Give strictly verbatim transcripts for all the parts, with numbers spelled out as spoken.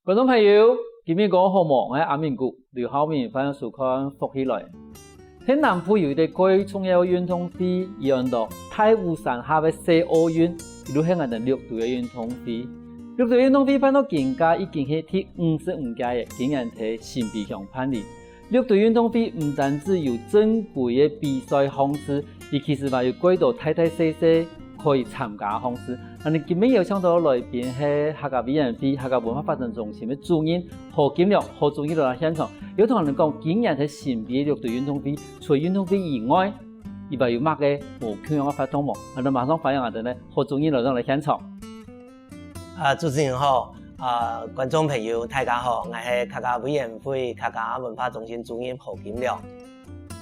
觀眾朋友，今晡日過好無？𠊎阿明牯，劉浩明，歡迎收看《福氣來》。在南部有一個蓋重要个運動會，佢安到大武山下个細奧運，佢就係𠊎等六堆个運動會。六堆運動會辦到今屆已經係第五十五屆了，今年在新埤鄉辦理。六堆運動會毋單止有正規个比賽項目，佢其實還有蓋多大大細細 可以參加个項目。𠊎等今晡日邀請到來賓係客家委員會客家文化發展中心个主任何金良何主任來到現場，有同𠊎等講今年在新埤六堆運動會，除了運動會以外，佢還有麼个無共樣个活動無？𠊎等馬上歡迎𠊎等个何主任來到來現場。啊，主持人好，啊，觀眾朋友大家好，𠊎係客家委員會客家文化中心主任何金良。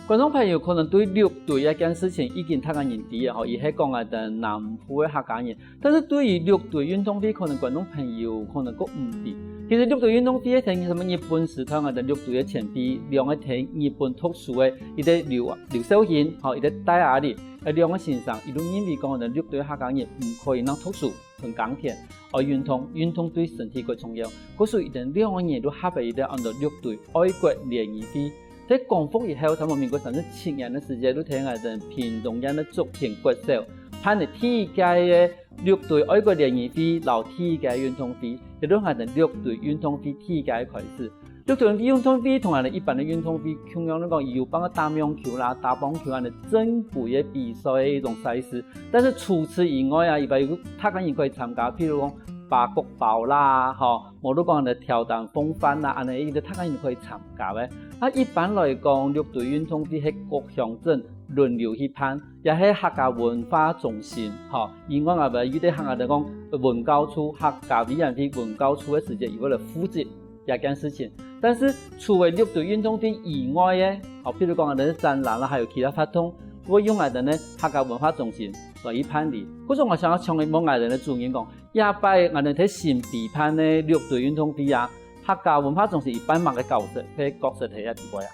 觀眾朋友可能對六堆這件事情已經大家認知了吼，佢係講𠊎等南部个客家人，但是對於六堆運動會，可能觀眾朋友可能還毋知。其實六堆運動會係在日本時代𠊎等六堆个前輩兩個在日本讀書个，一個劉劉紹興，吼，一個戴阿林，兩個先生，佢就認為講𠊎等六堆客家人毋可以淨讀書同耕田，愛運動，運動對身體蓋重要。故所佢等兩個人就合為一個安到六堆愛國聯誼會。 在光復以後，差毋多民國三十七年个時節，就在𠊎等屏東縣个竹屏國小，辦理第一屆个六堆愛國聯誼會，摎第一屆運動會，也就𠊎等六堆運動會第一屆个開始。六堆運動會同𠊎等一般个運動會共樣，就講有辦个打網球啦、打棒球恁樣正規个比賽个一種賽事。但是除此以外啊，佢還有大家人可以參加，譬如講 拔穀包啦，吼，無就講恁樣挑擔風帆啦，恁樣一個大家人可以參加个。啊，一般來講，六堆運動會係各鄉鎮輪流去辦，也係客家文化中心，吼，因為𠊎等有兜客家人講文教處、客家委員會文教處个時節，佢會來負責這件事情。但是除了六堆運動會以外个，吼，譬如講𠊎等个展覽啦，還有其他活動，會用𠊎等个客家文化中心來去辦理。故所𠊎想要請問𠊎等个主任講， 這擺𠊎等在新埤辦个六堆運動會啊，客家文化中心佢扮演麼个角色，佢角色係在哪位啊？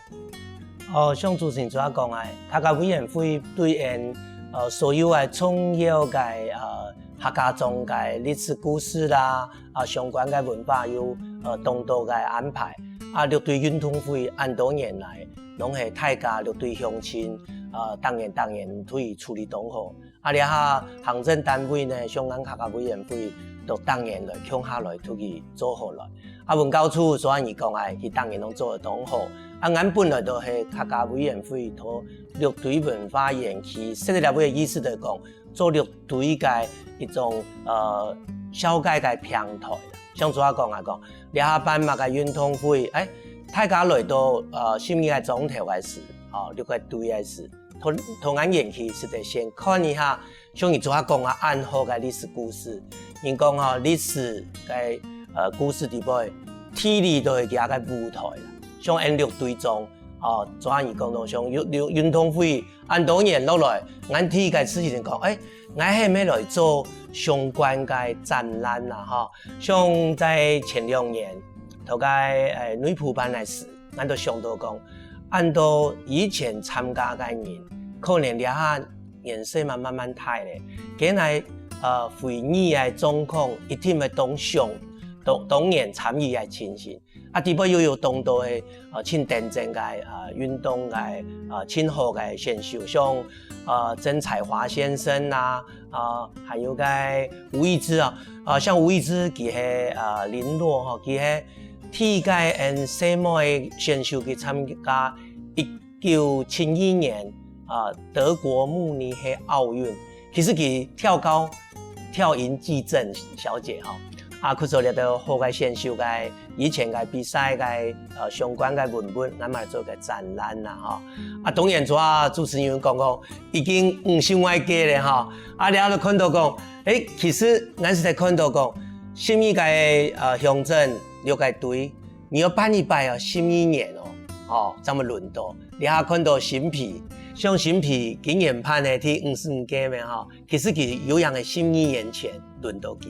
哦，像主持人所講个，客家委員會對𠊎等呃所有个重要个呃客家庄个歷史故事啦，啊相關个文化有呃當多个安排。啊六堆運動會恁多年來，攏係大家六堆鄉親呃逐年逐年都處理當好。 啊這下行政單位呢，像𠊎客家委員會都逐年來共下來出去做好來。啊文教處所以講啊，佢逐年攏做得當好。啊𠊎本來都係客家委員會同六堆文化園區設立个意思，就係講做六堆个一種呃紹介个平台。像主要講啊講，這下辦麼个運動會，欸，大家來到呃十二个庄頭个時，哦，六个堆个時， 同同𠊎園區實在先看一下，像你昨下講个恁好个歷史故事。人講吼，歷史个呃故事底背，地理都係佢个舞台啦。像𠊎六堆庄，哦，昨下你講到像運運運動會恁多年落來，𠊎第一个事情講，欸，𠊎係毋係來做相關个展覽啦吼。像在前兩年，頭个欸內埔辦个時， 𠊎都想到講，恁多以前參加个人，可能這下年歲嘛慢慢大咧，佢等呃回憶个狀況一定會當想當當年參與个情形。啊底背又有當多个呃盡頂尖个呃運動个呃盡好个選手，像呃曾彩華先生啊，啊還有个吳易之啊，啊像吳易之佢係呃麟洛吼，佢係 第一屆𠊎等細妹个選手去參加一九七二年啊德國慕尼黑奧運。其實佢跳高跳贏紀政小姐吼。啊，故所這兜好个選手个以前个比賽个呃相關个文物，𠊎等做个展覽啦吼。啊，當然，昨下主持人講講，已經五十外屆咧吼。啊，這下就看到講，欸，其實𠊎等實在看到講，十二个呃鄉鎮六个堆， 你愛辦一擺哦，十二年哦，吼，正會輪到。這下看到新埤，像新埤今年辦个第五十五屆咩吼，其實佢有影係十二年前輪到佢。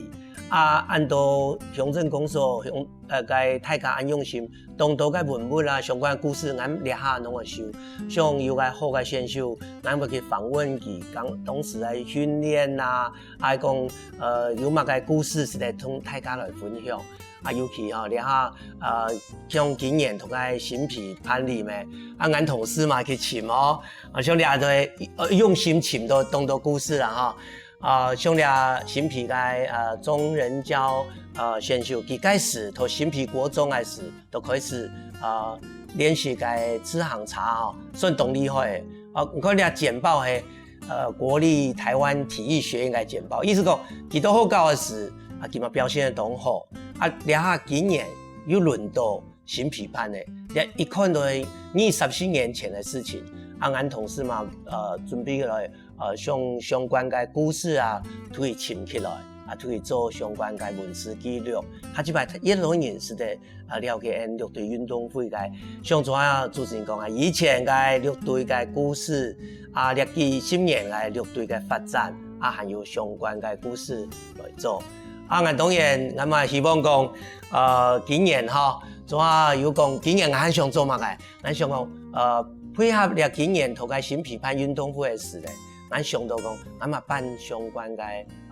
啊，恁多鄉鎮公所鄉呃个大家恁用心，當多个文物啦，相關个故事，𠊎等這下攏會收。像有个好个選手，𠊎等會去訪問佢，講當時个訓練啊，還講呃有麼个故事，實在同大家來分享。啊，尤其吼，這下呃，像今年同个新皮辦理咩，啊，𠊎同事嘛去尋哦，啊，像這下都會呃用心尋到當多故事啦哈。啊，像這新皮个呃鍾仁嬌呃選手，佢該時讀新皮國中个時，都開始呃練習个自行車吼，算當厲害个。啊，你看這簡報係呃國立台灣體育學院个簡報，意思講佢到學校个時啊，佢嘛表現得當好。啊，這下今年又輪到新皮辦个，這一看都係二十四年前个事情。啊，𠊎同事嘛，呃，準備來呃相相關个故事啊，都去尋起來，啊，都去做相關个文字記錄。啊，這擺越來越認識个啊，了解𠊎綠隊運動會个。像昨下主持人講啊，以前个綠隊个故事，啊，這幾十年个綠隊个發展，啊，還有相關个故事來做。啊，𠊎當然，𠊎嘛希望講，呃，今年吼，昨下有講今年𠊎還想做麼个？𠊎想講，呃，配合這今年頭个新皮辦運動會个時咧，𠊎想到講，𠊎嘛辦相關个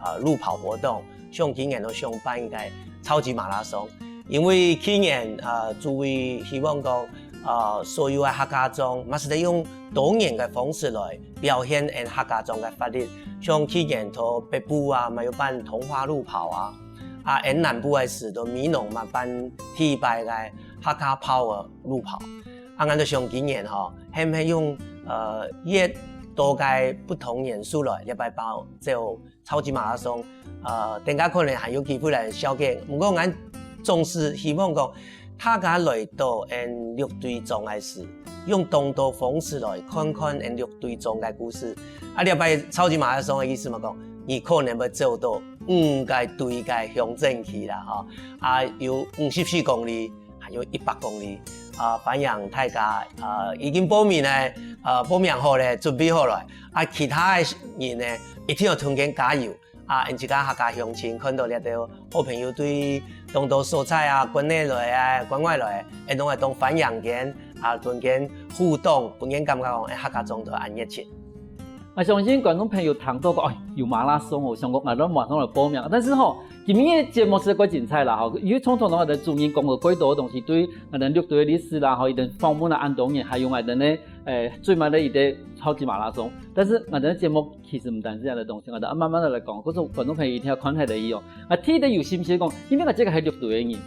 呃路跑活動，像今年都想辦一个超級馬拉松，因為去年呃主委希望講，呃所有个客家庄，嘛係得用多元个方式來表現𠊎客家庄个活力，像去年在北部啊，嘛有辦桐花路跑啊，啊，𠊎南部个時在美濃嘛辦第一擺个客家Power路跑，啊，𠊎就想今年吼，係毋係用呃越多个不同元素來，這擺包走超級馬拉松，呃，等下可能還有機會來紹介。毋過，𠊎總是希望講，大家來到𠊎綠隊庄个時，用當多方式來看看𠊎綠隊庄个故事。啊，這擺超級馬拉松个意思嘛講，你可能會走到五个隊个鄉鎮去啦，吼，啊，有五十四公里，還有一百公里。啊，歡迎大家，呃，已經報名个，呃，報名好咧，準備好來。啊，其他个人呢，一定要同佢加油。啊，𠊎自家客家鄉親看到這兜好朋友對當多所在啊，國內來啊，國外來，𠊎攏會當歡迎佢，啊，同佢互動，分佢感覺講，哎，客家庄都恁熱情。𠊎相信觀眾朋友聽到講，哎，有馬拉松哦，想講，𠊎都馬上來報名。但是吼，今日个節目係蓋精彩啦，吼，因為從頭到尾个主持人講到蓋多个東西，對𠊎等綠隊个歷史啦，吼，佢等訪問啊，恁多人，還有𠊎等呢，誒，最尾个一個超級馬拉松。但是𠊎等个節目其實毋單止恁个東西，𠊎等慢慢个來講，故所觀眾朋友一定要看下去哦。啊，第一個有興趣講，因為𠊎這個係綠隊个人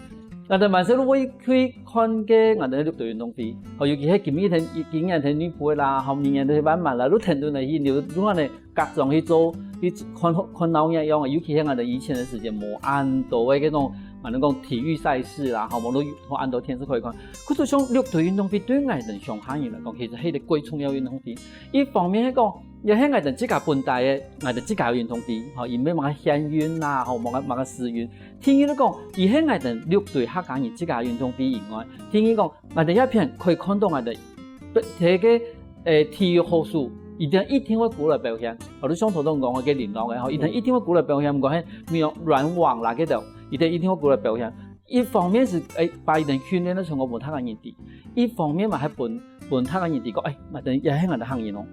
，𠊎等萬事都會去看个𠊎等个綠隊運動會，吼，尤其係今日天，今年天氣熱啦，吼，明年天氣慢慢啦，都天都來去，你都都安尼 各種去做，去看，看鬧熱樣啊，尤其係𠊎等以前个時間，無恁多个該種，𠊎等講體育賽事啦，吼，無都有恁多電視可以看。可是像綠隊運動會對𠊎等鄉下人來講，其實係一個蓋重要个運動會。一方面係講，也係𠊎等自家本地个，𠊎等自家个運動會，吼，佢毋係麼个縣運啦，吼，麼个，麼个市運。第二來講，佢係𠊎等綠隊客家人自家个運動會以外，第二講，𠊎等這片可以看到𠊎等在該个 誒，體育好手，佢等一定會過來表現。或者像頭先講个該林樂个吼，佢等一定會過來表現，毋管係軟網啦，該兜，佢等一定會過來表現。一方面係，誒，把佢等訓練到成個分大家人知，一方面嘛，還分，分大家人知講，誒，𠊎等也係𠊎等客人哦，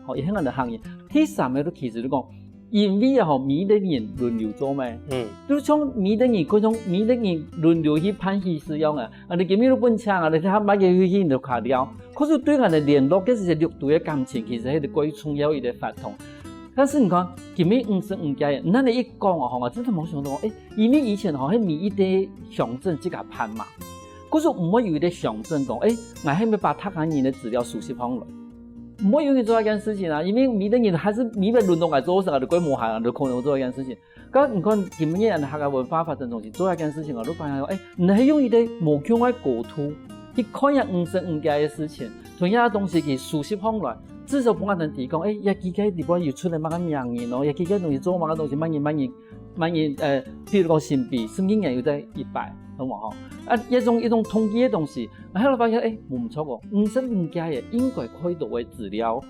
吼，也係𠊎等客人。第三個就其實就講， 因為啊吼，每一個人輪流做咩，嗯，就像每一個人，各種每一個人輪流去辦喜事樣啊。啊，你今日都分請啊，你下擺个去去你就卡掉。可是對𠊎等聯絡，這係綠隊个感情，其實係一個蓋重要一個活動。但是你看，今日五十五屆，你恁樣一講啊，吼，我真的無想到，誒，因為以前吼，係每一個鄉鎮自家辦嘛，可是毋會有一個鄉鎮講，誒，𠊎係毋係把大家人个資料收集上來？ 毋會有人做這件事情啊，因為每個人還係每個輪到𠊎做事，𠊎就過無閒，𠊎就可能做這件事情。該你看，今日𠊎等客家文化發展中心做這件事情，𠊎就發現講，誒，你係用一個無共个角度去看這五十五屆个事情，同這東西去收集上來，至少分𠊎等知講，誒，這幾屆裡背有出來麼个名人哦，這幾屆東西做麼个東西，麼人麼人 萬一，呃，譬如講新比，十二年又再一擺，好無吼？啊，一種，一種統計个東西，然後發現，誒，無毋著哦，五十五屆个應該蓋多个資料。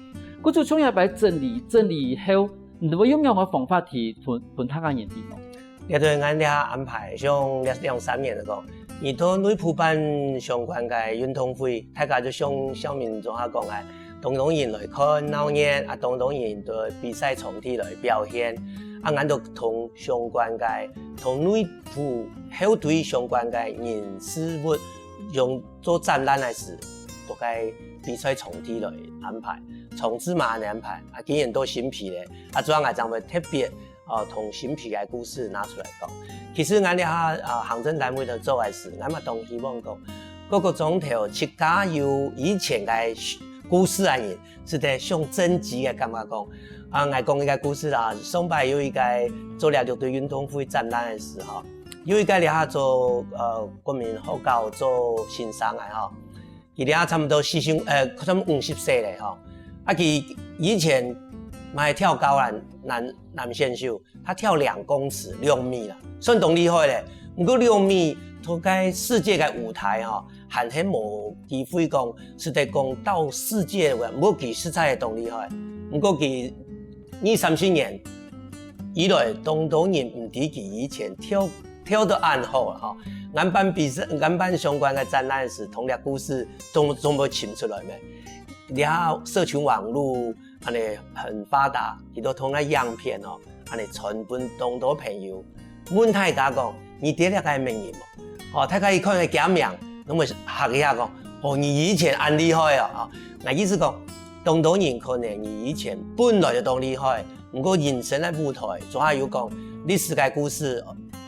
故所像這擺整理，整理以後，你會用仰般个方法去分，分大家人知呢？這對𠊎這下安排，像這兩三年來講，你到內埔辦相關个運動會，大家就像小明總下講个，當多人來看鬧熱，啊，當多人到比賽場地來表現。啊，𠊎就同相關个、同內埔後隊相關个人事物，用做展覽个時，到該比賽場地來安排，場地嘛恁樣安排，啊，今年到新埤咧，啊，主要𠊎正會特別，呃，同新埤个故事拿出來講。其實𠊎這下，呃，行政單位在做个時，𠊎嘛當希望講，各个庄頭自家有以前个故事个人， 係得想珍惜个感覺講。啊，𠊎講一个故事啦，上擺有一个做這六堆運動會展覽个時候，有一个這下做，呃，國民學校做先生个吼，佢這下差毋多四十，呃，差毋多五十歲咧吼。啊，佢以前嘛係跳高个男，男選手， 他跳兩公尺，兩米啦，算當厲害咧。毋過兩米，在該世界个舞台吼，還係無機會講，係得講到世界个，毋過佢實在係當厲害。毋過佢二三十年以來，當多人毋知佢以前跳，跳得恁好吼。𠊎辦比賽，𠊎辦相關个展覽時，同這故事總，總會尋出來咩？這社群網路 恁樣很發達，佢都同該影片哦，恁樣傳分當多朋友。問大家講，你知這个係麼人無？哦，大家一看該个名，攏會嚇一下講，哦，你以前恁厲害哦！哦，𠊎意思講，當多人可能你以前本來就當厲害，毋過人生个舞台，總係有講歷史个故事，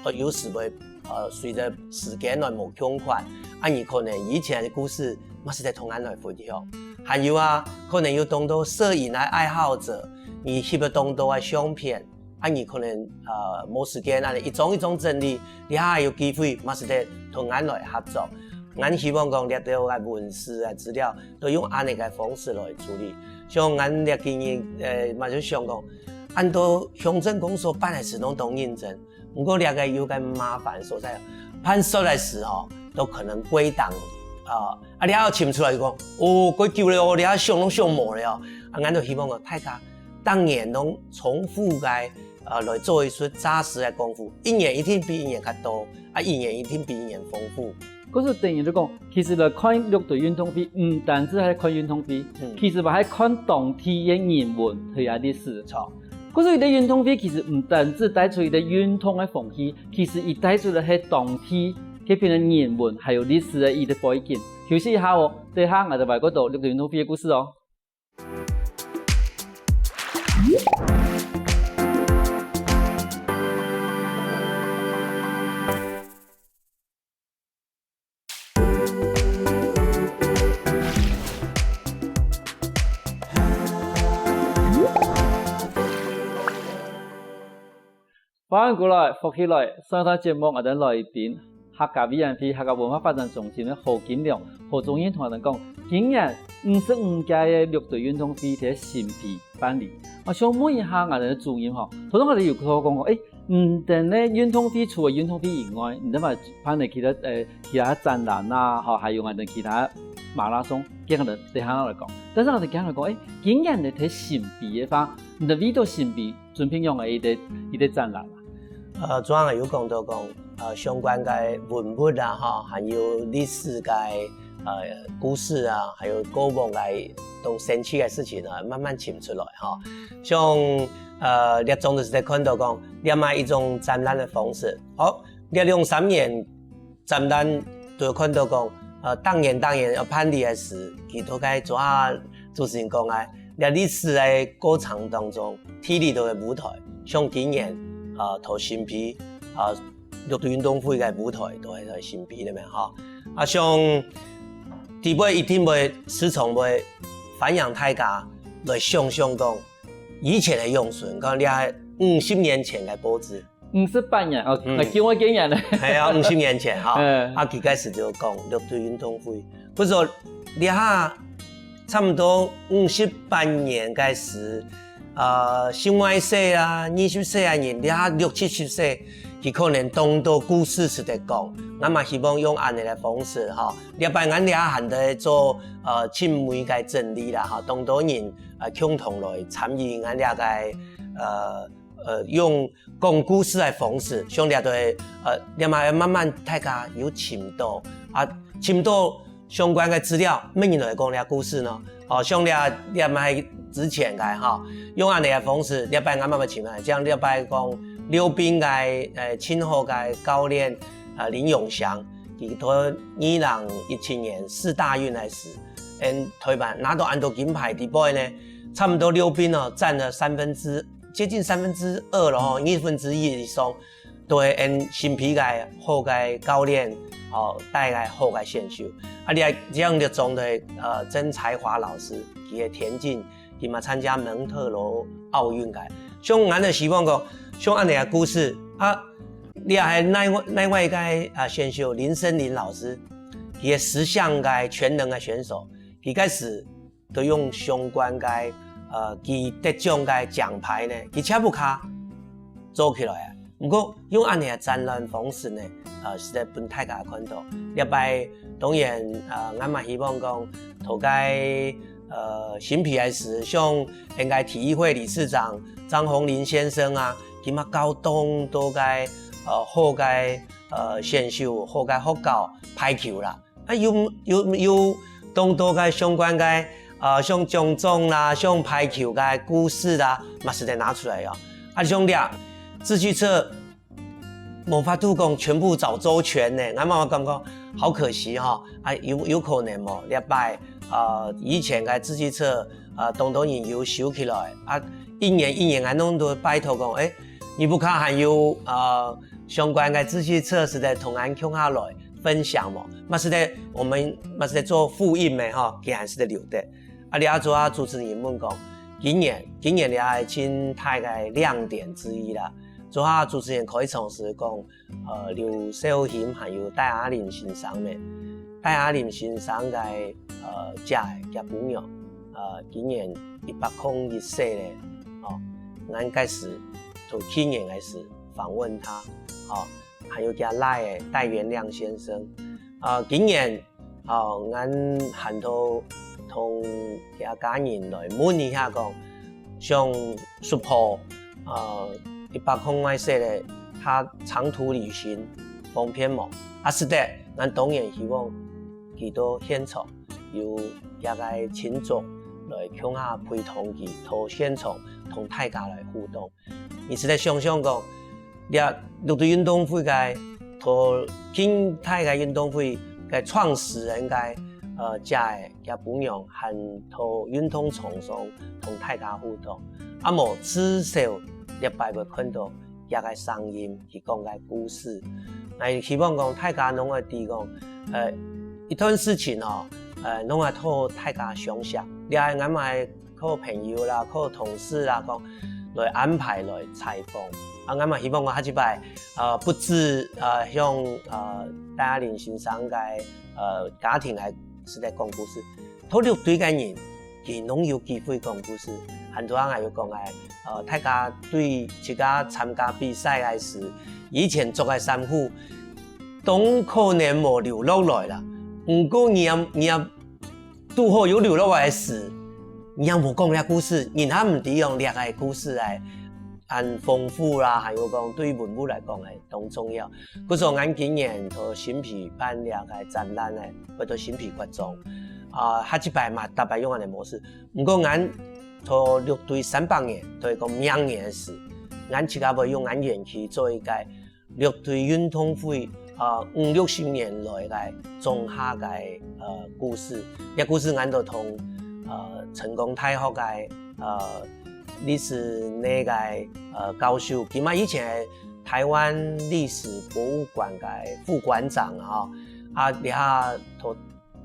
哦，有時會，呃，隨著時間來無共款，啊，你可能以前个故事，嘛係得同𠊎來分享。還有啊，可能有當多攝影个愛好者，你翕了當多个相片，啊，你可能，呃，無時間恁樣一張一張整理，這下有機會，嘛係得同𠊎來合作。𠊎希望講，這兜个文字啊、資料，都用恁樣个方式來處理。像𠊎這幾日，呃，嘛就想講，恁多鄉鎮公所辦个事攏當認真， 毋過這个有个麻煩所在，辦事个時候，都可能歸檔，啊，啊，你還愛尋出來講，哦，幾久了哦，你還想攏想無了哦。啊，𠊎就希望哦，大家逐年攏重複个，呃，來做一出紮實个功夫，一年一定比一年較多，啊，一年一定比一年豐富。故所等於就講，其實來看六堆運動會，毋單淨係看運動會，嗯。其實嘛係看當地个人文同埋歷史。著。 故所有兜運動會其實毋單淨帶出一個運動个風氣，其實佢帶出个係當地該片个人文，還有歷史个一個背景。休息一下哦，等下𠊎兜還過到六堆運動會个故事哦。 歡迎過來，福氣來！上一段節目𠊎兜來賓，客家委員會客家文化發展中心个何金良、何宗彥同𠊎兜講，今年五十五屆个六堆運動會在新埤辦理。𠊎想問一下𠊎兜个主任吼，頭先𠊎兜有講過，誒， 嗯，等咧運動會除了運動會以外，你兜嘛辦理其他，呃，其他展覽啊，吼，還有𠊎兜其他馬拉松，這樣个等下來講。但是𠊎兜今日來講，誒，今年个在新埤个話，你兜為著新埤準備樣个一個，一個展覽啊？呃，昨暗有講到講，呃，相關个文物啊，吼，還有歷史个，呃，故事啊，還有過往个當神奇个事情啊，慢慢尋出來，吼。像 呃，這種就係看到講，這麼一種展覽个方式。好，這兩三年展覽都有看到講，呃，逐年逐年愛辦理个時，佢都該做下主持人講个，這歷史个過程當中，地理个舞台，像今年，呃，在新埤，呃，六堆運動會个舞台都係在新埤个嘛，吼。啊，像底背一定會，時常會歡迎大家來想想講， 以前个樣式，講這五十年前个報紙。五十八年，哦，嗯。還久啊，幾年呢？係啊，五十年前哈，嗯。啊，佢開始就講六堆運動會。不過，這下差毋多五十八年个時，呃，十外歲啊、二十歲个人，這下六七十歲，佢可能當多故事係得講。𠊎嘛希望用恁樣个方式哈，這擺𠊎這下還在做，呃，盡尾个整理啦哈，當多人 呃，共同來參與𠊎這个，呃，呃，用講故事个方式，像這對，呃，這嘛慢慢大家有尋到，啊，尋到相關个資料，乜人來講這故事呢？哦，像這這擺之前个哈，用恁樣个方式，這擺𠊎慢慢尋來，像這擺講溜冰个，呃，盡好个教練，呃，林永祥，佢在二零一七年世大運个時，嗯，台灣拿到恁多金牌底背呢，差不多溜冰哦，佔了三分之，接近三分之二了吼，二分之一以上。 都係用新皮个好个教練，哦，帶个好个選手。啊，你看這樣的種的，呃，曾才華老師，佢个田徑，佢嘛參加蒙特婁奧運个。像𠊎就希望講，像恁樣个故事啊，你還另外另外一个啊選手林森林老師，佢个十項个全能个選手，佢開始 都用相關个，呃，佢得獎个獎牌呢，佢全部卡做起來啊。毋過用恁樣个展覽方式呢，呃，實在分大家看到。這擺當然，呃，𠊎嘛希望講，頭个，呃，新皮个時，像應該體育會理事長張宏林先生啊，佢嘛教當多个，呃，好个，呃，選手，好个學校排球啦。 啊，有有有當多个相關个，呃，像獎狀啦，像排球个故事啦，嘛係得拿出來哦。啊，像這自序冊，無法度講全部找周全呢，𠊎嘛感覺好可惜哈。啊，有有可能無？這擺，呃，以前个自序冊，呃，當多人有收起來，啊，一年一年个弄到拜託講，誒，你不看還有，呃，相關个自序冊係得同𠊎共下來 分享無？嘛係得，我們嘛係得做複印个吼，佢還係得留得。啊，這下做下主持人問講，今年，今年這係盡大个亮點之一啦。做下主持人開場時講，呃，劉紹興還有戴阿玲先生呢。戴阿玲先生个，呃，姐个，佢个餔娘，呃，今年一百空一歲咧，哦，𠊎該時，就去年个時訪問他，哦， 還有厥倈仔戴元亮先生。呃，今年，呃，𠊎還到同厥家人來問一下講，像叔婆，呃，一百空外歲咧，佢長途旅行方便無？啊，係得，𠊎當然希望佢到現場，有厥个親族來共下陪同佢，到現場同大家來互動。 你試著想像講，這六堆運動會个，同近代个運動會个創始人个，呃，姐个，厥餔娘還到運動場上同大家互動。啊無，至少這擺會看到厥个聲音，佢講个故事。𠊎希望講大家攏會知講，呃，一段事情吼，呃，攏會透大家想像。這𠊎嘛 靠朋友啦，靠同事啦，講來安排來採訪。啊，𠊎嘛希望講下一擺，呃，不止，呃，像，呃，戴阿玲先生个，呃，家庭个係得講故事，頭六堆个人，佢攏有機會講故事。還頭下𠊎有講个，呃，大家對自家參加比賽个時，以前著个衫褲，當可能無留落來啦。毋過你也，你也 堵好有留落來个時，你也無講這故事，人也毋知講這个故事个恁豐富啦，還有講對文物來講个當重要。故所𠊎今年在新埤辦這个展覽呢，會在新埤國中。啊，下一擺嘛，大概用恁个模式。毋過𠊎在六堆三百年，就係講明年个時，𠊎自家會用𠊎園區做一个 六堆運動會，呃，五六十年來个總下个，呃，故事。這故事𠊎都同，呃，成功大學个，呃，歷史系个，呃，教授，佢嘛以前个台灣歷史博物館个副館長啊，啊，這下同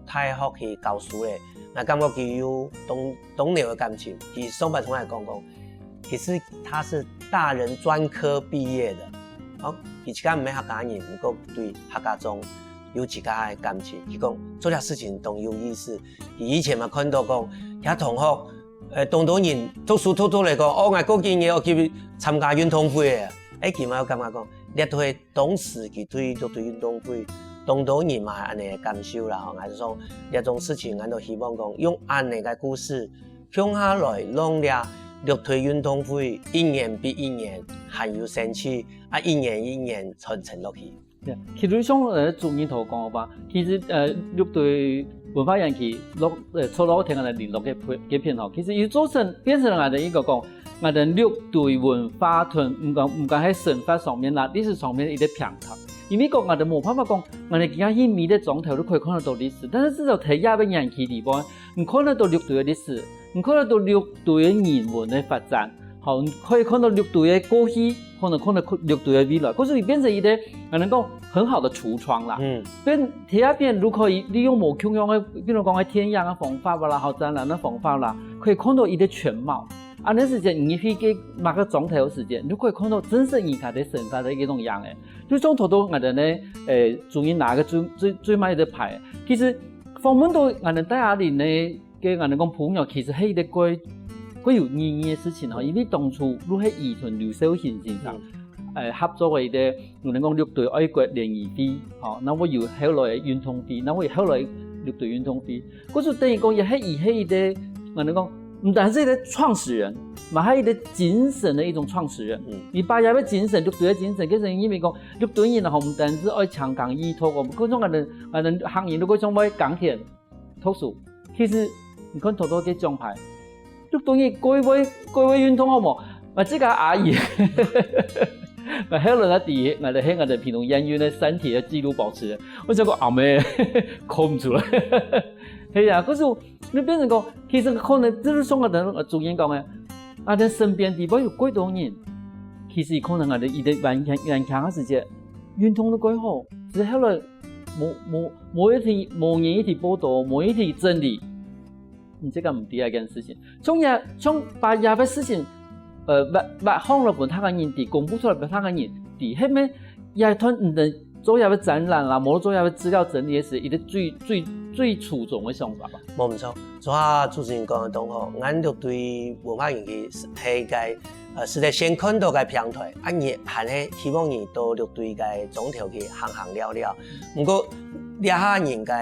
大學去教書咧，𠊎感覺佢有當，當濃个感情。佢上擺同𠊎講講，其實他是大人專科畢業的，哦，佢自家毋係客家人，毋過對客家庄有自家个感情。佢講做這事情當有意思。佢以前嘛看到講，遐同學，呃，當多人讀書讀讀咧講，哦，𠊎過幾年愛去參加運動會咧，誒，佢嘛有感覺講，這對 當時佢對六堆運動會，當多人嘛係恁呢个感受啦，吼，𠊎就講這種事情，𠊎都希望講用恁呢个故事，共下來讓這六堆運動會一年比一年還有生趣，啊，一年一年傳承落去。其實像呃主任頭講个吧，其實呃六堆文化園區落呃坐落天个零落个片个片吼，其實佢做成變成了𠊎等一個講，𠊎等六堆文化同毋講毋講係生活上面啦，歷史上面一個平台。因為講𠊎等無辦法講，𠊎等今日去每個庄頭都可以看得到歷史，但是至少在這個園區裡背，你看得到六堆个歷史，你看得到六堆个人文个發展，好，你可以看到六堆个過去，可能看到六堆个未來，故所佢變成一個，可能講很好的櫥窗啦。嗯，變第二遍如果利用無共樣个，比如講个電影个方法啦，好展覽个方法啦，可以看到一個全貌。啊，該時節你去个麼个庄頭个時節，你就可以看到真實人家个生活个一種樣仔。就像頭頭𠊎等呢，誒，主任拿个最最最尾个牌，其實訪問到𠊎等戴雅玲呢， 个𠊎等講朋友其實係一個蓋蓋有意義个事情吼，因為當初就係佢同劉紹興先生，誒，合作个一個，𠊎等講六堆愛國聯誼會，吼，那會有後來个運動會，那會有後來六堆運動會，故所等於講也係佢係一個，𠊎等講毋單係一個創始人，嘛係一個精神个一種創始人。嗯，佢把這個精神，六堆个精神，其實因為講六堆人吼，毋單係愛強強意頭，講各種𠊎等𠊎等行人都各種愛耕田、 讀書。其實你看頭頭个獎牌，就等於各位各位運動好無？𠊎自家阿姨，𠊎後來啊知，𠊎就係𠊎就屏東縣運个三鐵个紀錄保持人。𠊎想講阿妹，看毋出來。係啊，可是你變成講，其實可能就係像𠊎等主任講个，啊，在身邊地方有幾多人，其實可能𠊎等一個眼前眼前个時節，運動都蓋好，只係後來 無無無一定無人一定報導，無一定整理，你這個毋知這件事情。從也從把這個事情，呃，挖挖空了分大家人知，公布出來分大家人知，係毋係這段毋能做這個展覽啦，無做這個資料整理个時，一個最最最初衷个想法吧？無毋著，昨下主持人講个當好，𠊎六堆文化園區係一個 呃，實在先看到个平台，啊，你還係希望你到六堆个庄頭去行行尞尞。毋過，這下人个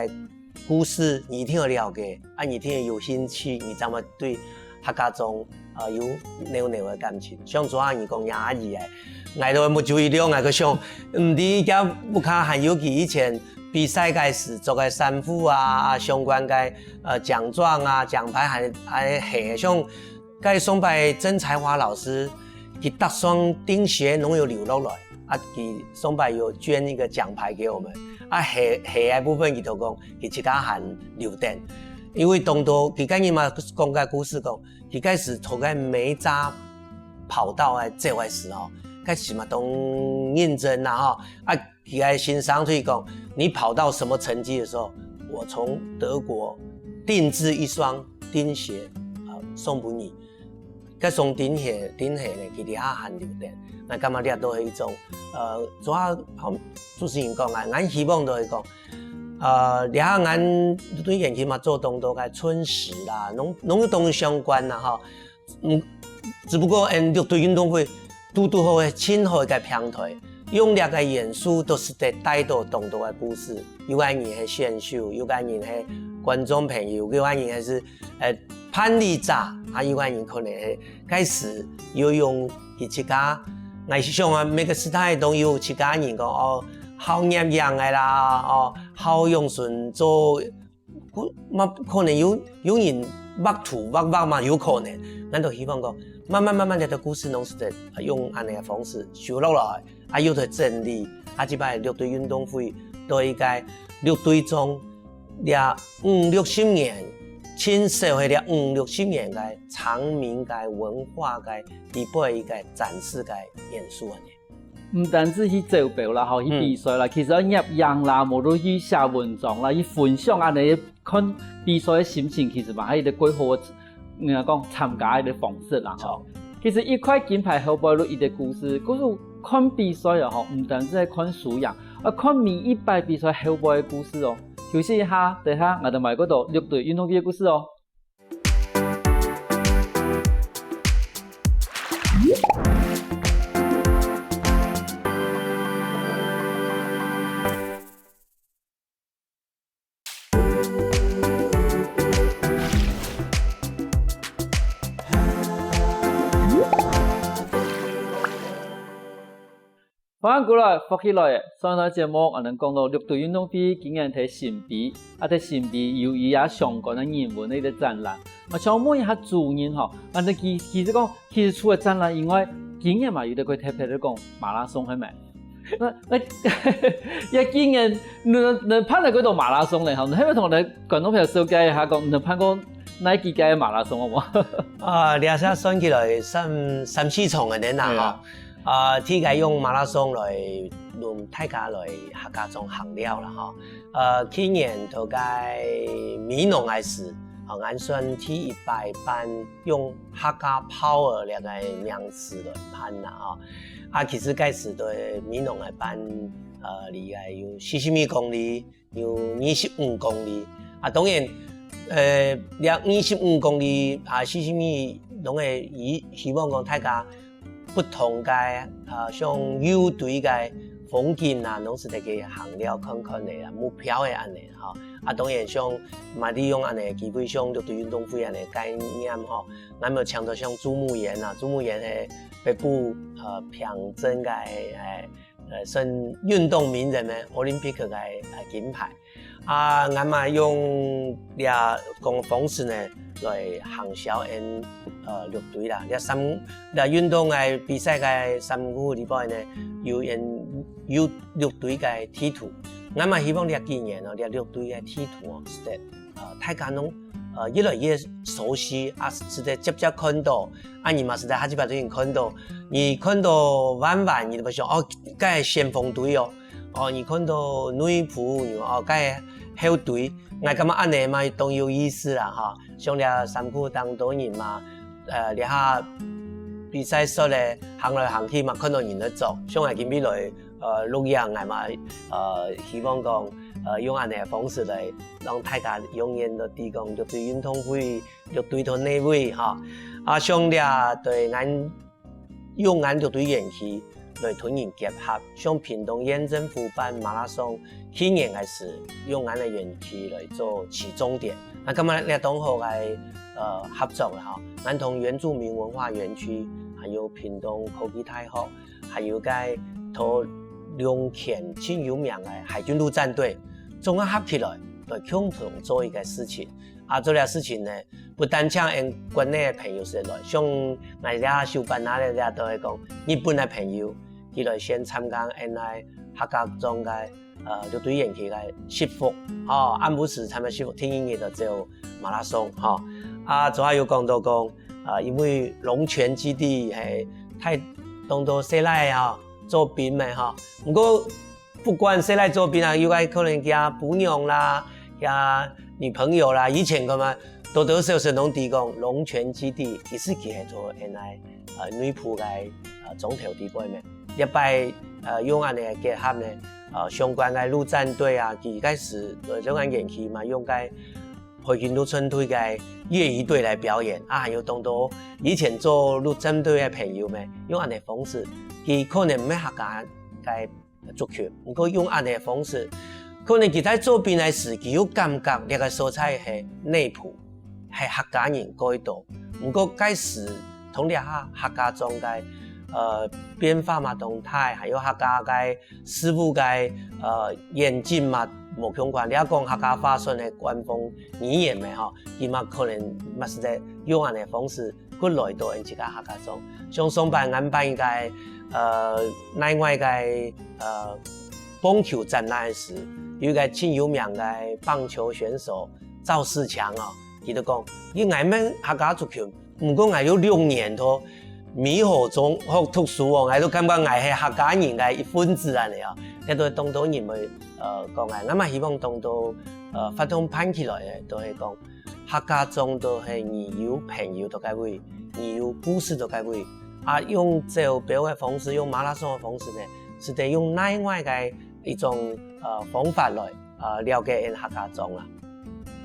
故事你一定愛了解，啊，你一定愛有興趣，你正會對客家庄，呃，有濃濃个感情。像昨下你講若阿姨个，𠊎都目珠一亮，𠊎个想，毋知佢屋下還有佢以前比賽个時著个衫褲啊，啊，相關个，呃，獎狀啊、獎牌還還係像 該上擺曾彩華老師，佢搭上釘鞋攏有留落來，啊，佢上擺有捐一個獎牌給我們，啊，鞋鞋个部分佢都講，佢自家還留等。因為當多佢个人嘛講个故事講，佢該時頭个每一隻跑道个走个時候，該時嘛當認真啦吼，啊， 佢个先生對佢講，你跑到什麼成績的時候，我從德國定製一雙釘鞋，呃，送分你。該雙釘鞋，釘鞋呢，佢這下還留等。𠊎感覺這都係一種，呃，主要好，主持人講啊，𠊎希望都係講，呃，這下𠊎對園區嘛做當多个春食啦，攏攏有當相關啦吼。 嗯，只不過𠊎等六堆運動會堵堵好个盡好个平台，用這個元素都係得帶到當多个故事。有个人係選手，有个人係觀眾朋友，有个人係，呃，辦理者，啊，有个人可能係該時有用佢自家。𠊎想啊，每個時代都有自家人講，哦，好攝影个啦，哦，好用心做 故嘛可能有有人畫圖畫畫嘛，有可能。𠊎都希望講，慢慢慢慢這兜故事攏係得用恁樣个方式收落來，啊，又得整理，啊，這擺六堆運動會對該六堆庄這五六十年，盡少係這五六十年个常民个文化个裡背个展示个元素恁樣。 毋單止去走標啦，吼，去比賽啦，其實愛攝影啦，無論去寫文章啦，去分享恁樣看比賽个心情，其實嘛係一個蓋好个，應該講參加个一個方式啦，吼。其實一塊金牌後背就一個故事，故所看比賽啊，吼，毋單止係看輸贏，愛看每一擺比賽後背个故事哦。休息一下，等下𠊎等還過到六堆運動會个故事哦。歡迎過來，福氣來了！上一段節目，𠊎等講到六堆運動會今年在新埤，啊在新埤有佢也相關个人文个一個展覽。𠊎想問一下主任吼，啊你其其實講，其實除了展覽以外，今年嘛有得過特別个講馬拉松係無？那那也今年能能辦得過多馬拉松咧吼，你係毋係同𠊎等觀眾朋友紹介一下，講你辦過哪幾個馬拉松好無？啊，這下算起來三三四場个呢啦吼。啊，第一個用馬拉松來輪大家來客家庄行尞啦吼。呃，去年在該美濃个時，啊，𠊎算第一擺辦用客家Power這個名詞來辦啦吼。啊，其實該時在美濃个辦，呃，離个有四十米公里，有二十五公里。啊，當然，呃，這二十五公里啊，四十米，攏會希希望講大家不同个啊，像有對个風景啊，攏係得去行尞看看个啊，目標个恁呢吼。啊，當然像嘛利用恁呢个機會，像六堆運動會恁呢个概念吼，𠊎有請到像朱木炎啊，朱木炎係北部呃平鎮个誒。 呃，算運動名人呢，奧林匹克个呃金牌。啊，𠊎嘛用這種方式呢來行銷𠊎呃六堆啦。這三這運動个比賽个衫褲裡背呢，有𠊎有六堆个地圖。𠊎嘛希望這幾年哦，這六堆个地圖哦，係得呃大家攏呃越來越熟悉啊，係得直接看到。啊，你嘛係得下幾擺就已經看到，你看到萬巒，你就會想哦， 該係先鋒隊哦，哦，你看到內埔，哦，該係後隊，𠊎感覺恁呢嘛當有意思啦吼。像這衫褲當多人嘛，呃，這下比賽煞咧，行來行去嘛，看到人在著，像𠊎今晡日來，呃，錄影，𠊎嘛，呃，希望講，呃，用恁呢个方式來，讓大家永遠都知講，六堆運動會，六堆在哪位吼。啊，像這對𠊎 用𠊎六堆園區來同人結合，像屏東縣政府辦馬拉松，去年个時用𠊎个園區來做起終點。啊，感覺這當好个呃合作啦吼。𠊎同原住民文化園區，還有屏東科技大學，還有該在龍墘盡有名个海軍陸戰隊，總合起來來共同做一個事情。 啊，做這事情呢，不單淨𠊎國內个朋友識來，像𠊎這手板拿來這都係講日本个朋友，佢來先參加𠊎个客家庄个呃六堆園區个食宿，吼，暗晡時參加食宿，第二日就走馬拉松，吼。啊，昨下有講到講，啊，因為龍墘基地係太當多細倈仔吼，做兵个吼，毋過 不管細倈做兵啊，有个可能厥餔娘啦，厥女朋友啦，以前个嘛，多多少少攏知講龍墘基地，其實佢係在𠊎个呃內埔个呃庄頭裡背咩。這擺呃用恁呢个結合呢，呃相關个陸戰隊啊，佢該時呃龍墘園區嘛，用該海軍陸戰隊个業餘隊來表演啊，還有當多以前做陸戰隊个朋友咩，用恁呢方式，佢可能毋係客家个 族群，毋過用恁呢个方式，可能佢在做兵个時，佢有感覺這個所在係內埔，係客家人蓋多。毋過該時同這下客家庄个呃變化嘛當大，還有客家个事務个呃演進嘛無相關。你愛講客家話算係官方語言个吼，佢嘛可能嘛係在用恁呢个方式 過來到𠊎自家客家庄。像上擺𠊎辦一個呃內外个呃棒球展覽時，有一個盡有名个棒球選手趙世強哦，佢就講：「因為𠊎毋係客家族群，毋過𠊎有六年在美和中學讀書哦，𠊎都感覺𠊎係客家人个一份子恁呢哦。」這都當多人會呃講𠊎，𠊎嘛希望當多呃活動辦起來个，都係講 客家庄都係你有朋友在該位，你有故事在該位。啊，用走標个方式，用馬拉松个方式呢，係得用另外个一種呃方法來呃了解𠊎客家庄啦。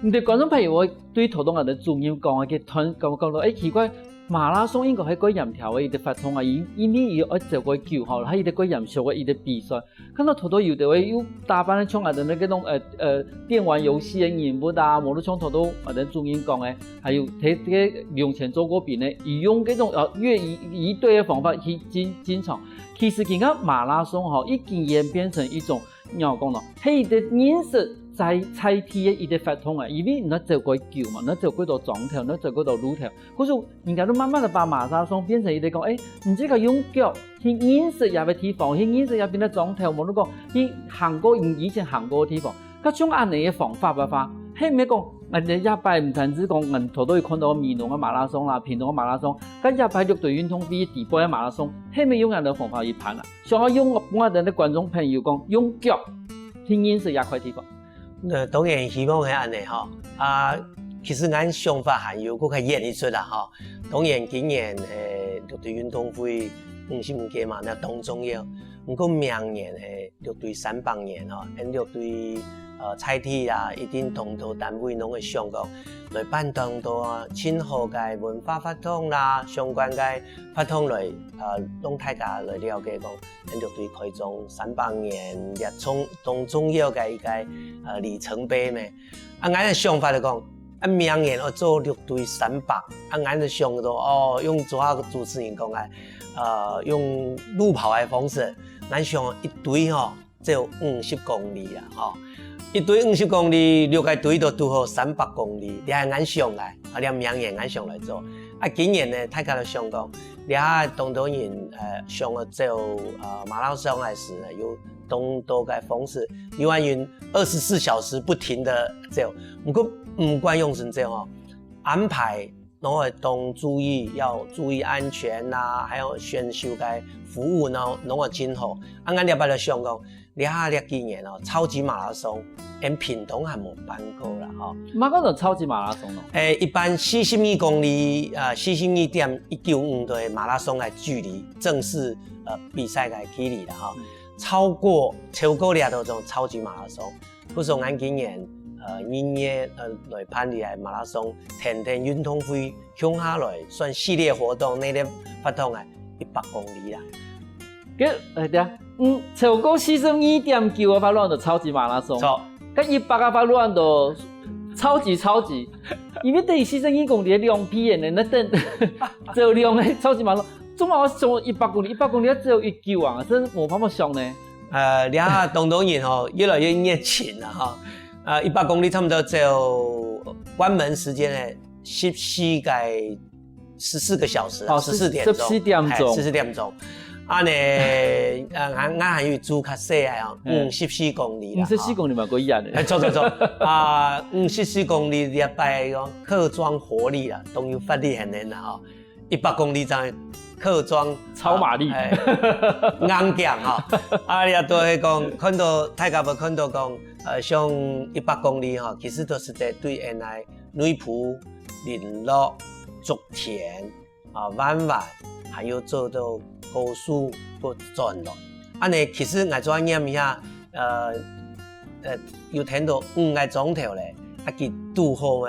毋知觀眾朋友會對頭先𠊎等主任講个，佢突然講講到，誒，奇怪，馬拉松應該係蓋嚴肅个一個活動啊，因因為佢愛走蓋久吼，還有一個蓋嚴肅个一個比賽。看到頭頭有个位又打扮得像𠊎兜該種呃呃電玩遊戲个人物啊，無就像頭頭𠊎兜主任講个，還有在這個兩千做過兵个，佢用這種呃越一一對个方法去進進場。其實今个馬拉松吼，已經演變成一種仰講呢，係一個認識在在地个一個活動啊，因為你愛走蓋久嘛，你愛走蓋多庄頭，你愛走蓋多路頭， 故所人家就慢慢个把馬拉松變成一個講，欸，你這個用腳去認識這個地方，去認識這片个庄頭，無論講去行過你以前行過个地方，該像恁樣个方法个話，係毋係講，𠊎這擺毋單止講𠊎頭頭有看到美濃个馬拉松啦，屏東个馬拉松，該這擺六堆運動會底背个馬拉松，係毋係用恁樣个方法去辦啊？想要用，分𠊎兜个觀眾朋友講，用腳去認識這塊地方。 呃，當然希望係恁樣吼。啊，其實𠊎想法還有閣較遠一出啦吼。當然今年呃六堆運動會五十五屆嘛，該當重要。毋過明年係六堆三百年吼，𠊎六堆呃在地啊，一定當多單位攏會想講，來辦當多盡好个文化活動啦，相關个活動來呃，讓大家來了解講，𠊎六堆開張三百年，這重當重要个一個呃里程碑咩。啊，𠊎个想法來講，啊，明年愛做六堆三百，啊，𠊎就想到哦，用昨下主持人講个，呃，用路跑个方式，𠊎想一堆吼，只有五十公里啊，吼，一堆五十公里，六個堆都堵好三百公里，這係𠊎想个，啊，這明年𠊎想來做。啊，今年呢，大家都想講，這下當多人呃想要走呃馬拉松个時呢，有當多个方式，有人用二十四小時不停的走，毋過毋管用成走哦，安排攏愛當注意，要注意安全啊，還有選手个服務呢，攏愛盡好。啊，𠊎這擺就想講，這下這幾年哦，超級馬拉松，𠊎屏東還無辦過啦吼。麼个叫超級馬拉松呢？誒，一般四十二公里，呃，四十二點一九五个馬拉松个距離，正式呃比賽个距離啦吼。超過超過這都種超級馬拉松。 故所𠊎今年呃二月呃來辦理个馬拉松，天天運動會共下來算系列活動，該个活動啊一百公里啦。該呃對啊，嗯，超過四十二點九个話，就超級馬拉松。著。該一百个話，就超級超級，因為等於四十二公里个兩倍呢，該等走量个超級馬拉松，做麼个想一百公里？一百公里愛走一九啊，真無辦法想呢。 呃，這下當多人吼，越來越熱情了哈。呃，一百公里差不多只有關門時間呢，十四个十四个小時啊，哦，十四點鐘，十四點鐘。哎，十四點鐘。啊呢，呃，𠊎𠊎還有一組較細个哦，嗯。五十四公里啦，五十四公里嘛，過遠的。哎，著著著，啊，五十四公里這擺哦，客庄活力啊，當有活力很很啦哈。 一百公里正客庄超馬力。啊，哎，硬頸哈。啊，這都係講，看到大家有看到講，呃，像一百公里哈，其實都係在對𠊎來內埔、麟洛、竹田、啊，萬巒，還有做到高樹个轉落。恁呢，其實𠊎再念一下，呃，呃，有聽到五个庄頭咧，啊，佢堵好个，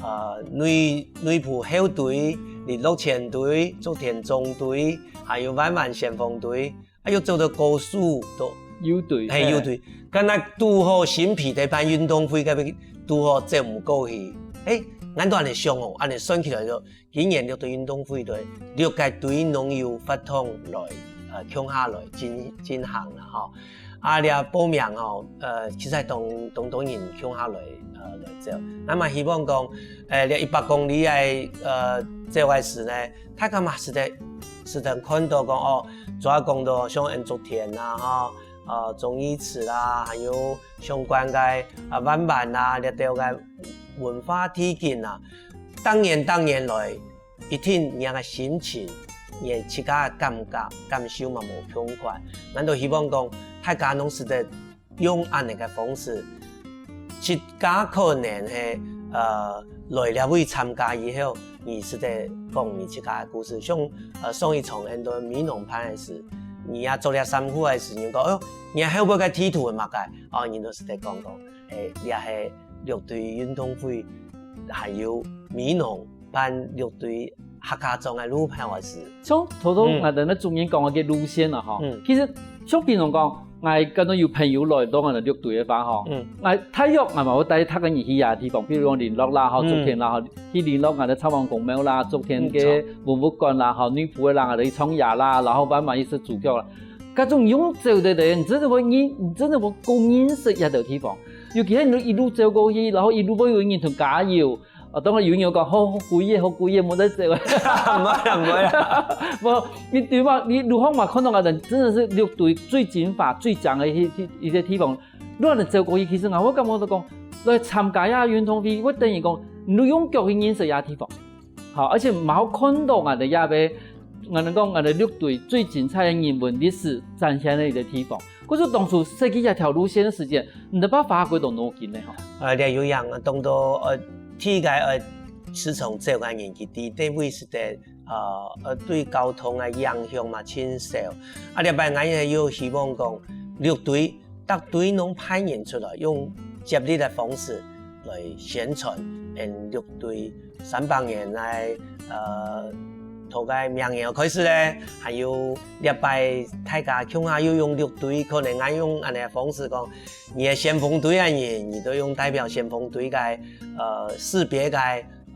呃，內內埔後堆、麟洛前堆、竹田中堆，還有萬巒先鋒堆，啊，又做到高樹个右堆，嘿，嘿。右堆。敢若堵好新埤在辦運動會該位堵好走毋過去。誒，𠊎都恁呢想哦，恁呢算起來就 今年六堆運動會對六个堆農友發通來，呃，共下來進進行啦吼。啊，這報名吼，呃，其實當當多人共下來，呃，來走。那麼希望講，呃，這一百公里个，呃，走个時呢，大家嘛實在實在看到講哦，主要講到像恩竹田啊，吼，呃，忠義祠啦，還有相關个啊萬巒啊，這兜个文化地景啊，當年當年來。 一定若个心情，若自家个感覺、感受嘛無共款。𠊎都希望講，大家攏試著用恁呢个方式，自家可能係呃來這位參加以後，你試著講你自家个故事。像呃上一場𠊎兜美濃辦个時，你也著這衫褲个時，人講，哎喲，你後背个地圖係麼个？哦，人都試著講講，誒，這係六堆運動會，還有美濃 辦六堆客家庄个路跑个事。像頭頭嗯。𠊎兜个主任講个路線啊，吼，嗯。其實像比如講，𠊎感覺有朋友來到𠊎兜六堆个話，吼，嗯。𠊎大約𠊎嘛會帶逐個人去啊地方，比如講麟洛啦，吼，嗯。竹田啦，吼，去麟洛𠊎兜城隍公廟啦，竹田个嗯，文物館啦，吼，內埔个啦，𠊎兜去唱歌啦，然後慢慢去食豬腳啦。該種用走个人，你真的會認，你真的會夠認識這兜地方。尤其係你一路走過去，然後一路會有人同加油， 哦，當然有人有講，好，好貴耶，好貴耶，莫再走啊。毋會啦，毋會啦。無，你對嘛，你路項嘛看到个人，真的是六堆最精華、最靚个一，一，一個地方。你若走過去，其實𠊎會感覺到講，來參加這運動會，會等於講，你用腳去認識這地方。好，而且嘛好看到𠊎兜這位，𠊎兜講，𠊎兜六堆最精彩个人文歷史展現个一個地方。故所當初設計這條路線个時間， 你兜爸花幾多腦筋呢吼？呃，這有影，當多，呃，第一個，呃，時常走个人，佢知得位置个，呃，呃，對交通个影響嘛，盡少。啊，這擺𠊎也有希望講，六堆，逐堆攏派人出來，用接力个方式來宣傳，嗯，六堆 三百年來，呃，頭个明年開始咧，還有這擺大家共下又用六堆，可能𠊎用恁樣个方式講，你係先鋒隊个人，你就用代表先鋒隊个，呃，識別个，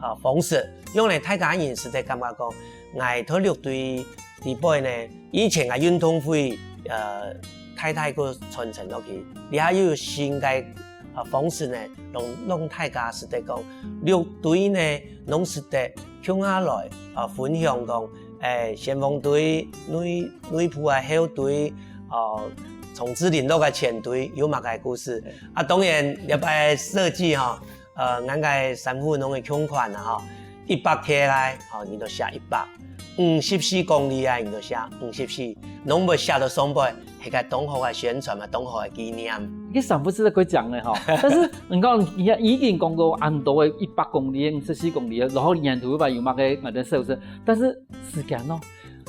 呃，方式，用來大家人實在感覺講，𠊎在六堆裡背呢，以前个運動會，呃，大大个傳承落去，這下又有新个，呃，方式呢，讓，讓大家實在講，六堆呢， 攏識得共下來，啊，分享講，誒，先鋒隊、內，內埔个後隊，啊，重置麟洛个前隊有麼个故事。啊，當然，這擺設計吼，呃，𠊎个衫褲攏會共款啊吼，一百K个，吼，你就寫一百；五十四公里个，你就寫五十四，攏會寫到上背。 係个當好个宣傳嘛，當好个紀念。這衫褲實在過靚个吼。但是你看，你看已經講過恁多个一百公里、五十四公里，然後沿途又有麼个𠊎兜小事，但是時間咯，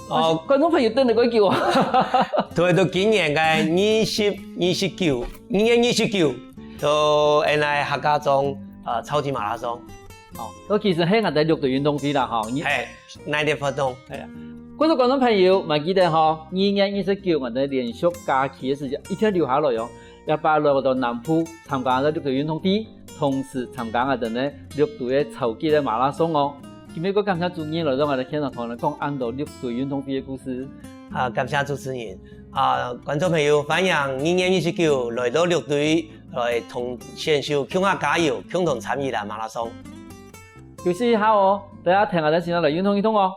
哦。觀眾朋友等了幾久啊？對，到今年个二十、二十九，二月二十九，到𠊎兜客家庄，呃，超級馬拉松。哦，該其實係𠊎兜六堆運動會啦，吼，你係。 哪一个活動？係啊。各位觀眾朋友，還記得吼，二月二十九𠊎兜連續假期个時間，一定愛留下來哦。這擺來到南部參加這六堆運動會，同時參加𠊎兜呢六堆个超級个馬拉松哦。今晡日感謝主任來到𠊎兜現場，同𠊎兜講恁多六堆運動會个故事。啊，感謝主持人。啊，觀眾朋友，歡迎二月二十九來到六堆，來同選手共下加油，共同參與啦馬拉松。 休息一下哦，等下聽𠊎兜先來運動運動哦。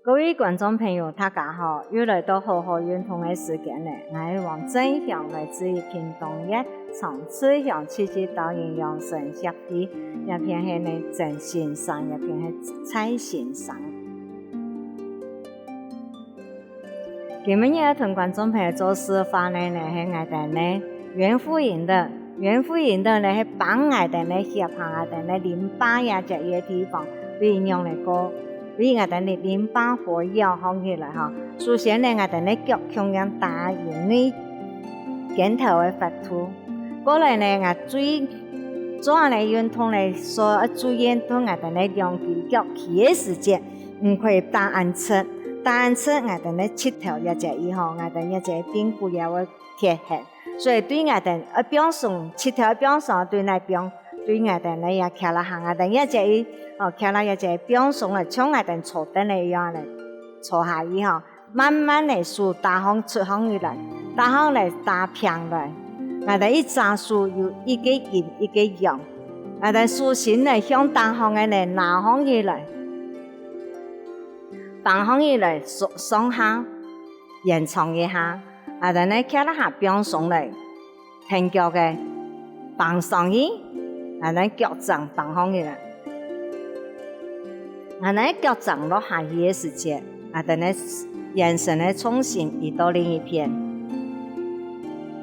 各位觀眾朋友，大家好！又來到好好運動个時間了。𠊎係黃振祥，來自於屏東縣長治鄉，持續到營養生協會，這片係呢曾先生，這片係蔡先生。今晡日同觀眾朋友做示範个呢，係𠊎兜呢圓腹引體。 圓腹引體呢係幫𠊎兜呢協行𠊎兜呢淋巴這隻个地方，為仰般个講，為𠊎兜呢淋巴活躍䟘起來吼。首先呢，𠊎兜呢腳共樣打入內肩頭个闊度。過來呢，𠊎最主要呢運動呢，所要注意，當𠊎兜呢兩隻腳企个時節，毋可以打恁直，打恁直𠊎兜呢膝頭這隻位吼，𠊎兜這隻髕骨也會 缺陷。所以對𠊎兜愛放鬆，膝頭愛放鬆，對哪放？對𠊎兜呢也徛啦下，𠊎兜這隻位，哦，徛啦這隻位放鬆了，像𠊎兜坐凳仔一樣來坐下去吼，慢慢个手打䟘出䟘起來，打䟘來打平來。𠊎兜一隻手有一個陰一個陽，𠊎兜手心呢向頂項个呢拿䟘起來，放䟘起來上，上下延長一下。 𠊎兜呢徛啦下放鬆來，跈腳个放上去，𠊎兜腳㬹放䟘起來。𠊎兜腳㬹落下去个時節，𠊎兜呢眼神个重心移到另一片，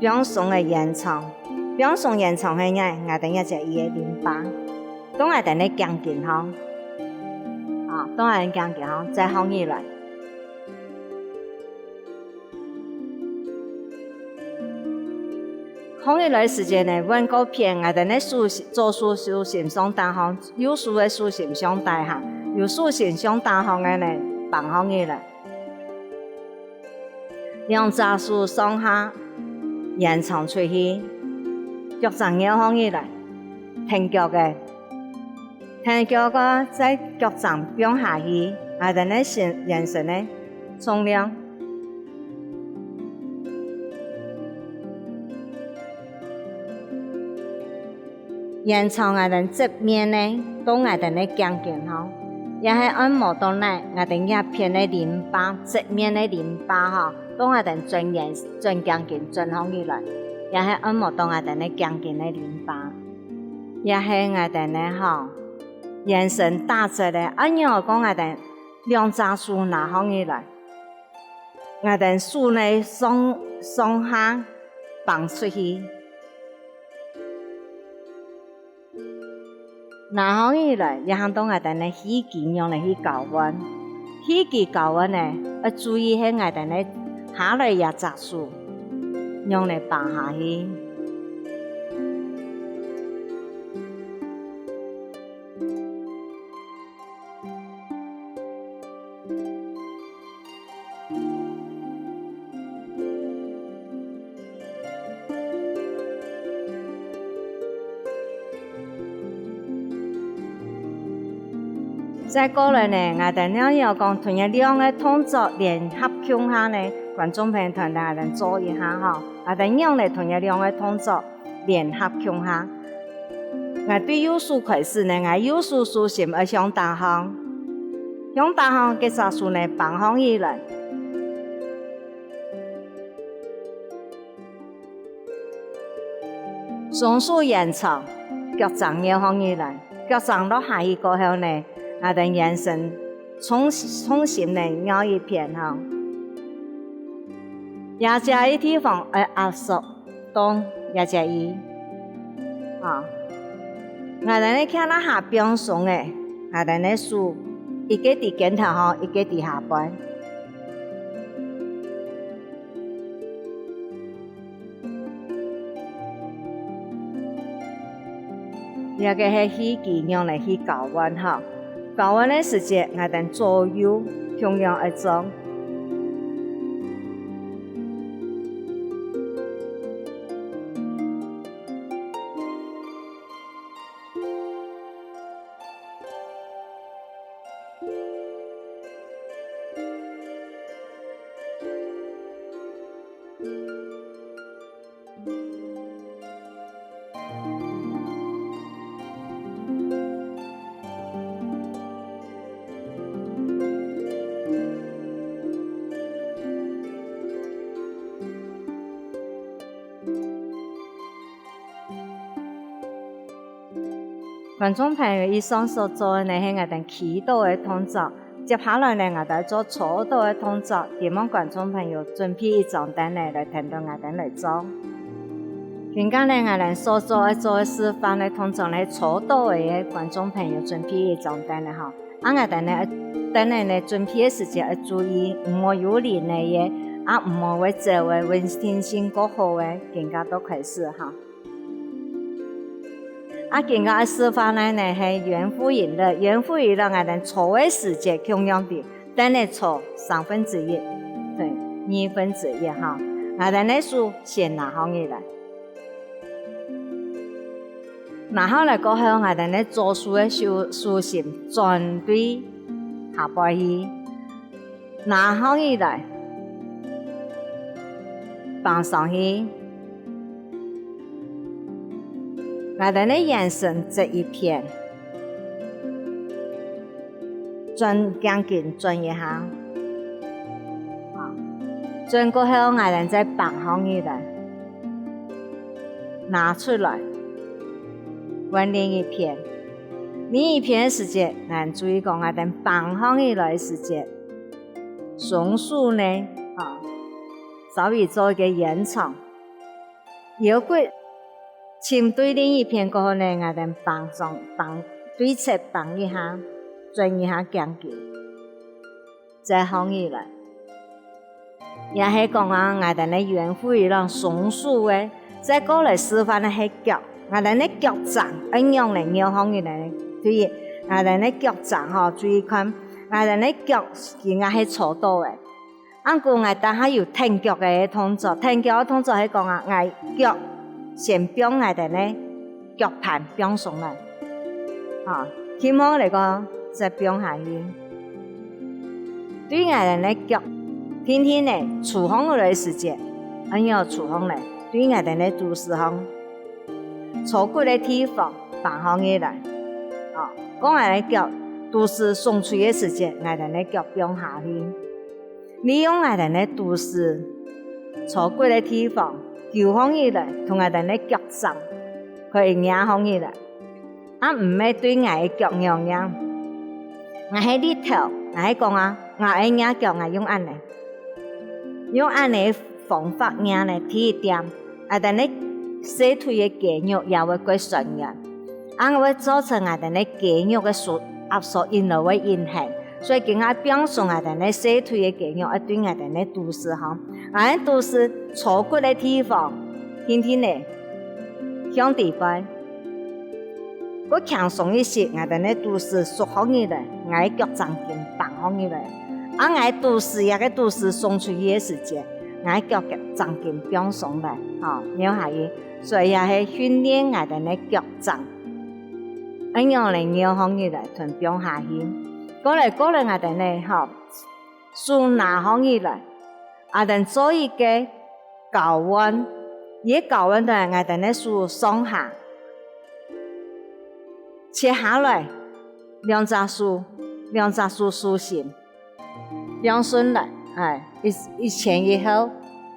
放鬆个延長。放鬆延長个呢，𠊎兜這隻佢个淋巴，到𠊎兜个頸根項，啊，到𠊎兜頸根項，再䟘起來。 䟘起來時節呢，換過片，𠊎兜个手，左手手心上頂項，右手个手心上底下，右手心上頂項个呢，挷䟘起來。兩隻手上下延長出去，腳㬹翹䟘起來，跈腳个。 跈腳个在腳㬹放下去，𠊎兜个身，圓身个重量。延長𠊎兜側面个，到𠊎兜个頸根項，也係按摩到哪，𠊎兜這片个淋巴，側面个淋巴吼，到𠊎兜轉圓，轉頸根轉䟘起來，也係按摩到𠊎兜个頸根个淋巴。 也係𠊎兜呢吼，圓身打直个，恁樣講𠊎兜兩隻手拿䟘起來，𠊎兜手呢上，上下挷出去，拿䟘起來，也喊到𠊎兜呢氣機仰仔去交換。氣機交換呢，愛注意係𠊎兜呢下來這隻手，仰仔挷下去。 再過來呢，𠊎兜仰仔講同這兩个動作聯合共下呢，觀眾朋友同𠊎兜做一下吼，𠊎兜仰仔同這兩个動作 聯合共下。𠊎對右手開始呢，𠊎右手手心愛向頂項，向頂項，該隻手呢挷䟘起來。雙手延長，腳㬹翹䟘起來，腳㬹落下去過後呢，𠊎兜圓身重，重心呢翹一片吼。這隻个地方愛壓縮 動這隻位。啊，𠊎兜个腳那下放鬆个，𠊎兜个手一个在肩頭項，一个在下背。這个係氣機仰仔去交換吼。交換个時節，𠊎兜左右共樣愛做。 觀眾朋友，以上所做个呢，係𠊎兜企倒个動作。接下來呢，𠊎兜做坐倒个動作，希望觀眾朋友準備一張凳仔來跈等𠊎兜來做。今下呢，𠊎兜所做个做个示範个動作呢，坐倒个觀眾朋友準備一張凳仔吼。 啊𠊎兜呢，凳仔呢準備个時節愛注意，毋好有輪仔个，啊毋好會走个，穩定性較好个，今下就開始哈。啊今下个示範呢，係圓腹引熱，圓腹引熱𠊎兜坐个時節共樣个，凳仔坐三分之一，對，二分之一哈。𠊎兜呢手先拿䟘起來。 拿好來過後，𠊎兜呢左手个手，手心轉對下背去，拿䟘起來，放上去。𠊎兜呢圓身側一片，轉頸根轉一下，啊，轉過後𠊎兜再放䟘起來。 拿出來，換另一片。另一片个時節，𠊎注意講，𠊎兜放䟘起來个時節，雙手呢，啊，稍微做一個延長，腰骨尋對另一片過後呢，𠊎兜挷上，挷，對切挷一下，轉一下頸根，再䟘起來。也係講啊，𠊎兜呢圓腹一浪鬆手个，再過來示範个係腳，𠊎兜呢腳掌愛仰仔扭䟘起來呢？對，𠊎兜呢腳掌吼，注意看，𠊎兜呢腳今下係坐倒个， 啊毋過𠊎兜還有跈腳个動作，跈腳个動作係講啊，𠊎腳先放𠊎兜呢腳盤放鬆來，吼，輕輕來講，再放下去。對𠊎兜呢腳定定呢，坐䟘來个時節，恁樣坐䟘來，對𠊎兜呢肚屎項坐骨个地方挷䟘起來。吼，講𠊎兜腳肚屎鬆出个時節，𠊎兜呢腳放下去。 利用𠊎兜呢肚屎坐骨个地方，勼䟘起來，同𠊎兜呢腳掌可以擎䟘起來。啊毋係對𠊎个腳仰仰。𠊎係這頭，𠊎係講啊，𠊎愛擎腳，𠊎用恁仔，用恁仔个方法擎呢，第一點，𠊎兜呢細腿个肌肉也會較痠軟。 恁會造成𠊎兜呢肌肉个收，壓縮引流个影響。所以今下放鬆𠊎兜呢細腿个肌肉，愛對𠊎兜呢肚屎項，𠊎兜肚屎坐骨个地方，定定呢，向底背。過輕鬆一息，𠊎兜呢肚屎縮䟘起來，𠊎个腳掌根挷䟘起來。啊𠊎肚屎，這个肚屎鬆出去个時節，𠊎个腳掌根放鬆來，吼，扭下去。 所以也係訓練𠊎兜呢腳掌，恁樣來扭䟘起來同放下去。過來，過來𠊎兜呢，吼，手拿䟘起來，𠊎兜做一個交換，這個交換呢，𠊎兜呢手上下切下來，兩隻手，兩隻手手心。 放順來，哎，一，一前一後，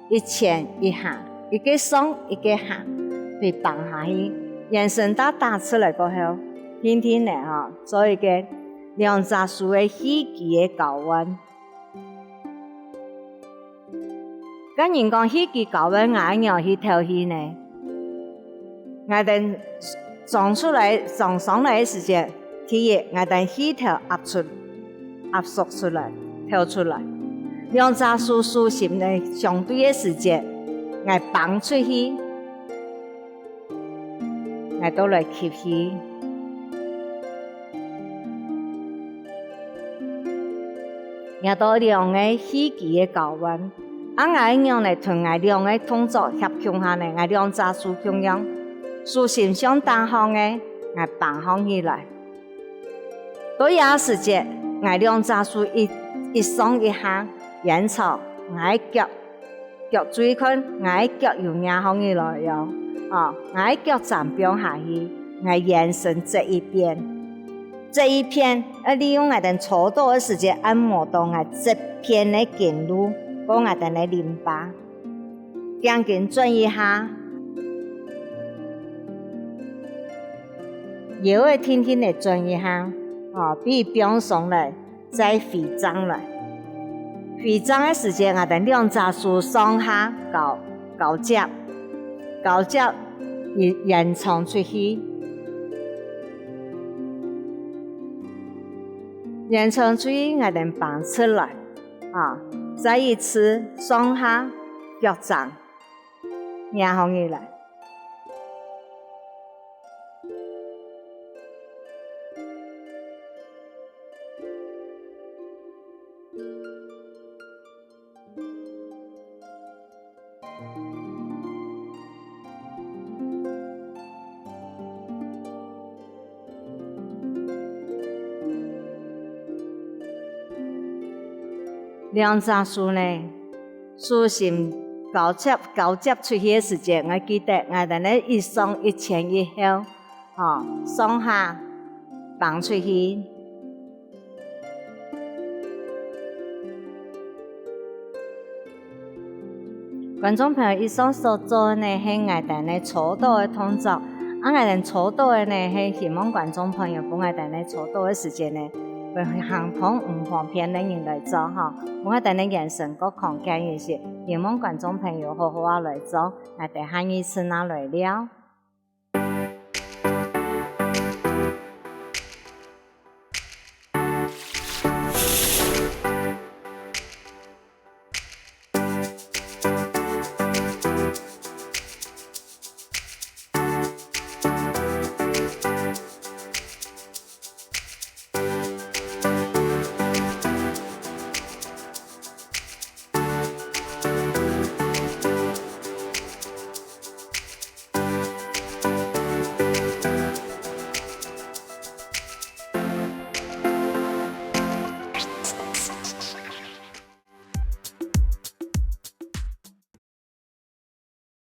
一前一下，一個上，一個下，對，放下去。圓身打打出來過後，定定呢，吼，做一個兩隻手个氣機个交換。 該人講氣機交換，𠊎仰去敨氣呢？𠊎兜張出來，張上來个時節，第一，𠊎兜氣頭壓出，壓縮出來，敨出來。兩隻手手心呢相對个時節，𠊎挷出去。 𠊎倒來吸氣。這兜兩個氣機个交換，啊𠊎仰仔同𠊎兩個動作協共下呢？𠊎兩隻手共樣，手心向頂項个，𠊎挷䟘起來。到這時節，𠊎兩隻手一，一上一下，延長，𠊎个腳 腳注意看，𠊎个腳有擎䟘起來喲，哦，𠊎个腳踭放下去，𠊎圓身側一片。側一片，愛利用𠊎兜坐倒个時節，按摩到𠊎側片个經絡，過𠊎兜个淋巴。頸根轉一下，腰仔定定仔轉一下，哦，分佢放鬆來。 再回正來。回正个時節，𠊎兜兩隻手上下交，交接，交接延，延長出去。延長出去，𠊎兜挷直來，啊，再一次上下腳掌擎䟘起來。 兩隻手呢，手心交接，交接出去个時節，𠊎記得𠊎兜呢一上一前一後，吼，上下挷出去。 觀眾朋友，以上所做个呢，係𠊎兜呢坐倒个動作。啊𠊎兜坐倒个呢，係希望觀眾朋友分𠊎兜呢坐倒个時節呢，會行動毋方便个人來做吼，分𠊎兜呢圓身較康健一息。希望觀眾朋友好好仔來做，𠊎兜下二次正來尞。